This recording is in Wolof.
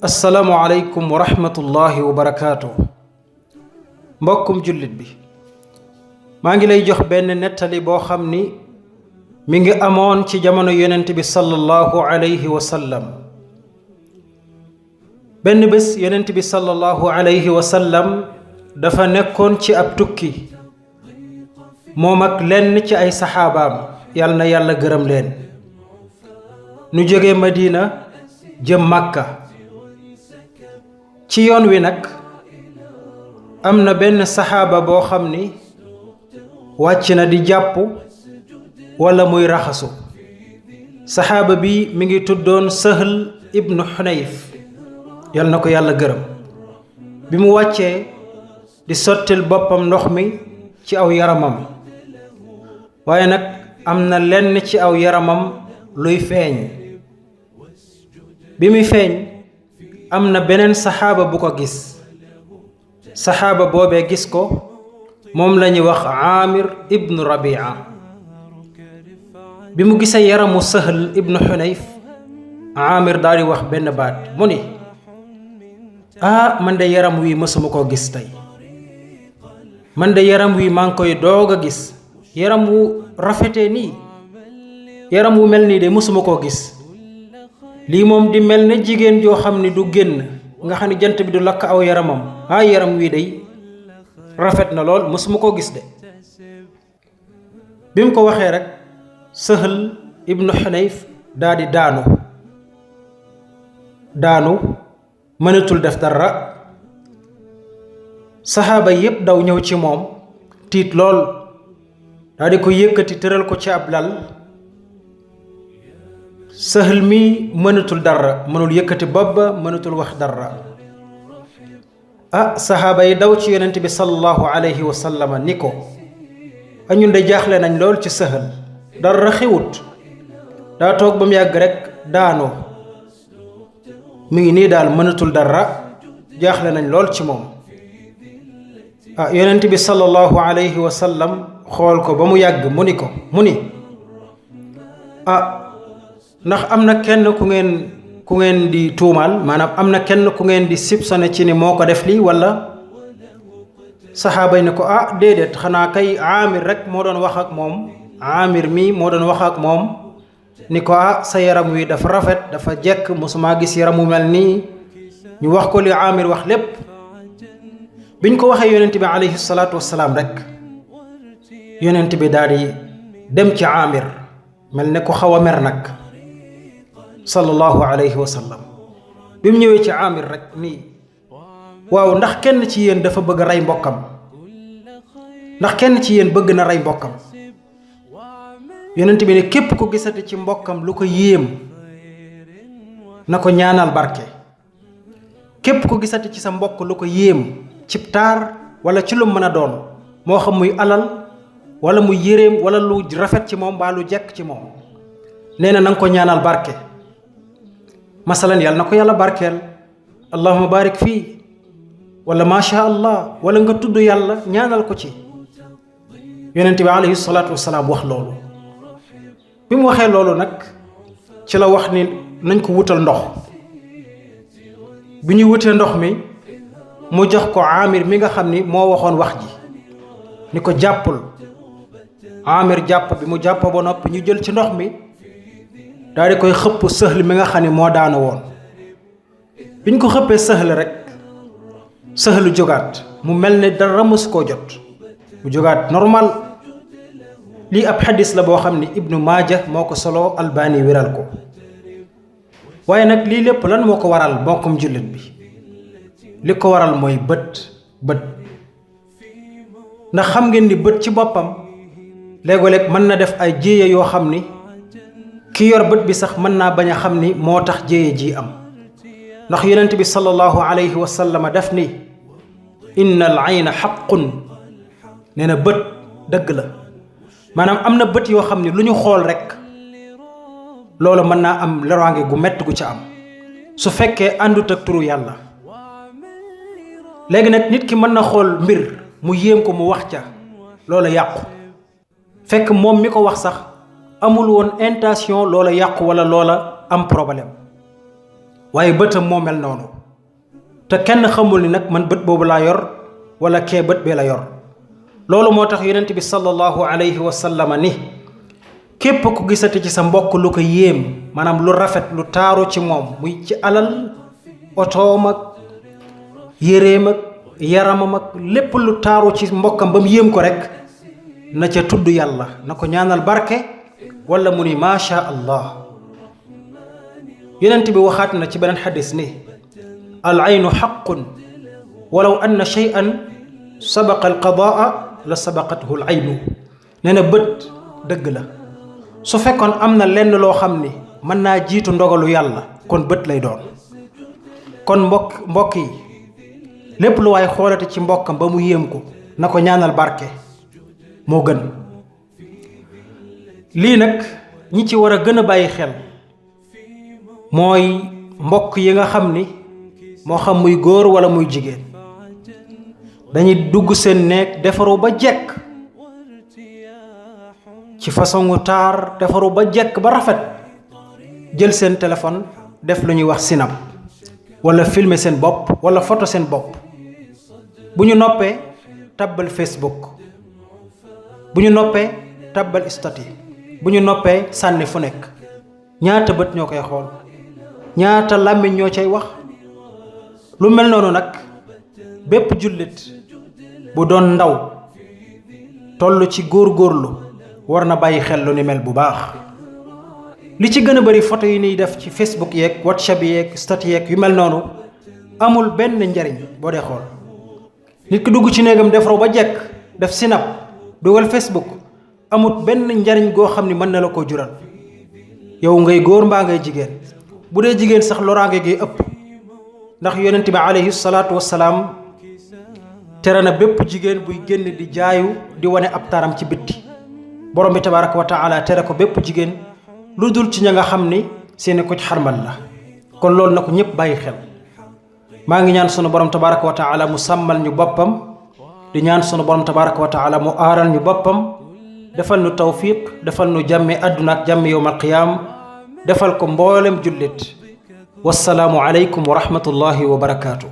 assalaamu aleykum wa rahmatullahi wa barakaatu. mbokkum jullit bi maa ngi lay jox benn nettali boo xam ni mi ngi amoon ci jamono yonent bi sallallahu alayhi wa sallam. benn bés yonent bi sallallahu alayhi wa sallam dafa nekkoon ci ab tukki moom ak lenn ci ay saxaabaam yal na yàlla gërëm leen. nu jóge Madina jëm Makka. ci yoon wi nag am na benn saxaaba boo xam ni wàcc na di jàpp walla muy raxasu. saxaaba bi mi ngi tuddoon Sahl ibnu Xunayf yal na ko yàlla gërëm. bi mu wàccee di sottil boppam ndox mi ci aw yaramam, waaye nag am na lenn ci aw yaramam luy feeñ. bi muy feeñ am na beneen saxaaba bu ko gis. saxaaba boobee gis ko moom la ñuy wax Aamir ibnu Rabia. bi mu gisee yaramu Sahl ibnu Xunayf, Aamir daal di wax benn baat mu ni man de yaram wi mësuma koo gis tey. man de yaram wi maa ngi koy doog a gis. yaram wu rafetee nii, yaram wu mel nii de mësuma koo gis. lii moom di mel ne jigéen joo xam ni du génn, nga xam ne jant bi du lakk aw yaramam. yaram wii day rafet na lool, mësuma koo gis de. bi mu ko waxee rek Sahl ibnu Xunayf daa di daanu mënatul def dara. saxaaba yépp daw ñëw ci moom tiit lool, daa di ko yëkkati tëral ko ci ab lal. Sahl mi mënatul dara, mënul yëkkati bopp ba, mënatul wax dara. saxaaba yi daw ci yonent bi sallallahu alayhi wa sallam ni ko ñun de jaaxle nañ lool ci Sahl, dara xewut, daa toog ba mu yàgg rek daanoo. mi ngi nii daal mënatul dara, jaaxle nañ lool ci moom. yonent bi sallallahu alayhi wa sallam xool ko ba mu yàgg mu ni ndax am na kenn ku ngeen di tuumaal, maanaam am na kenn ku ngeen di soupçonné ci ni moo ko def lii walla? saxaaba yi ne ko déedéet, xanaa kay Aamir rek moo doon wax ak moom. Aamir mii moo doon wax ak moom ni ko sa yaram wi dafa rafet, dafa jekk, mosuma gis yaram wu mel nii. ñu wax ko li Aamir wax lépp. biñ ko waxee yonent bi alayhi salaatu wassalaam rek yonent bi daal di dem ci Aamir mel ne ko xaw a mer nag sallallahu alayhi wa sallam. bi mu ñëwee ci Aamir rek nii waaw, ndax kenn ci yéen dafa bëgg a rey mbokkam? ndax kenn ci yéen bëgg na rey mbokkam? yonent bi ne képp ko gisati ci mbokkam lu ko yéem na ko ñaanal barke. képp ko gisati ci sa mbokk lu ko yéem cib taar wala ci lu mën a doon, moo xam muy alal wala muy yéreem wala lu rafet ci moom mbaa lu jekk ci moom, nee na nga ko ñaanal barke. masalan yàlla na ko yàlla barkeel, allahumma barik fii, wala macha allah, wala nga tudd yàlla ñaanal ko ci. yonent bi alayhi salaatu wasalaam wax loolu. bi mu waxee loolu nag ci la wax ni nañ ko wutal ndox. bi ñuy wutee ndox mi mu jox ko Aamir mi nga xam ni moo waxoon wax ji ni ko jàppul. Aamir jàpp. bi mu jàpp ba noppi ñu jël ci ndox mi daal di koy xëpp Sahl mi nga xam ni moo daanu woon. biñ ko xëppee Sahl rek Sahl jógaat mu mel ne dara mësu koo jot, mu jógaat normal. lii ab xadis la boo xam ni Ibnu Maaja moo ko solo, Albani wéral ko. waaye nag lii lépp lan moo ko waral mbokkum jullit bi? li ko waral mooy bët. ndax xam ngeen ni bët ci boppam léeg-léeg mën na def ay jéeye yoo xam ni ki yor bët bi sax mën naa bañ a xam ni moo tax jéeye ji am. ndax yonent bi sallallahu alayhi wa sallam def ni inna al ayna xaqun, nee na bët dëgg la. maanaam am na bët yoo xam ni lu ñu xool rek loolu mën naa am loraange gu mett gu ca am su fekkee àndut ak turu yàlla. léegi nag nit ki mën na xool mbir mu yéem ko mu wax ca loola yàqu, fekk moom mi ko wax sax amul woon intention loola yàqu wala loola am problème. waaye bëtam moo mel noonu te kenn xamul ni nag man bët boobu laa yor wala kee bët bee la yor. loolu moo tax yonent bi sallallahu alayhi wa sallam ni képp ku gisati ci sa mbokk lu ko yéem maanaam lu rafet lu taaru ci moom muy ci alal otoom ak yéreem ak yaramam ak lépp lu taaru ci mbokkam ba mu yéem ko rek na ca tudd yàlla na ko ñaanal barke wala mu ni macha allah. yonent bi waxaat na ci beneen xadis ni al aynu xaqun walaw anna shay'an sabaqa al qadaa la sabaqathu al aynu. nee na bët dëgg la su fekkoon am na lenn loo xam ni mën naa jiitu ndogalu yàlla kon bët lay doon. kon mbokk yi lépp lu waay xoolate ci mbokkam ba mu yéem ko na ko ñaanal barke moo gën. lii nag ñi ci war a gën a bàyyi xel mooy mbokk yi nga xam ni moo xam muy góor wala muy jigéen dañuy dugg seen néeg defaru ba jekk ci façon wu taar defaru ba jekk ba rafet jël seen téléphone def lu ñuy wax sinap wala filmer seen bopp wala photo seen bopp. bu ñu noppee tabbal Facebook, bu ñu noppee tabbal statut, bu ñu noppee sànni fu nekk. ñaata bët ñoo koy xool, ñaata làmmiñ ñoo cay wax. lu mel noonu nag bépp jullit bu doon ndaw toll ci góorgóorlu war na bàyyi xel lu ni mel bu baax. li ci gën a bari photo yi ñuy def ci Facebook yeeg WhatsApp yeeg statut yeeg yu mel noonu amul benn njariñ boo dee xool. nit ki dugg ci néegam defaroo ba jekk def sinap dugal Facebook amut benn njariñ goo xam ni mën na la ko jural. yow ngay góor mbaa ngay jigéen, bu dee jigéen sax loraange gi ëpp, ndax yonent bi alayhi salaatu wassalaam tere na bépp jigéen buy génn di jaayu di wane ab taram ci bitti. borom bi tabaraka wa taala tere ko bépp jigéen lu dul ci ña nga xam ni seeni ko ci xarmal la. kon loolu na ko ñëpp bàyyi xel. maa ngi ñaan sunu borom tabaraka wa taala mu sàmmal ñu boppam, di ñaan sunu borom tabaraka wa taala mu aaral ñu boppam, defal nu tawfiq, defal nu jàmmi àdduna ak jàmmi yowmal qiyaam, defal ko mboolem jullit. wassalaamu aleykum wa rahmatullahi wa barakaatu.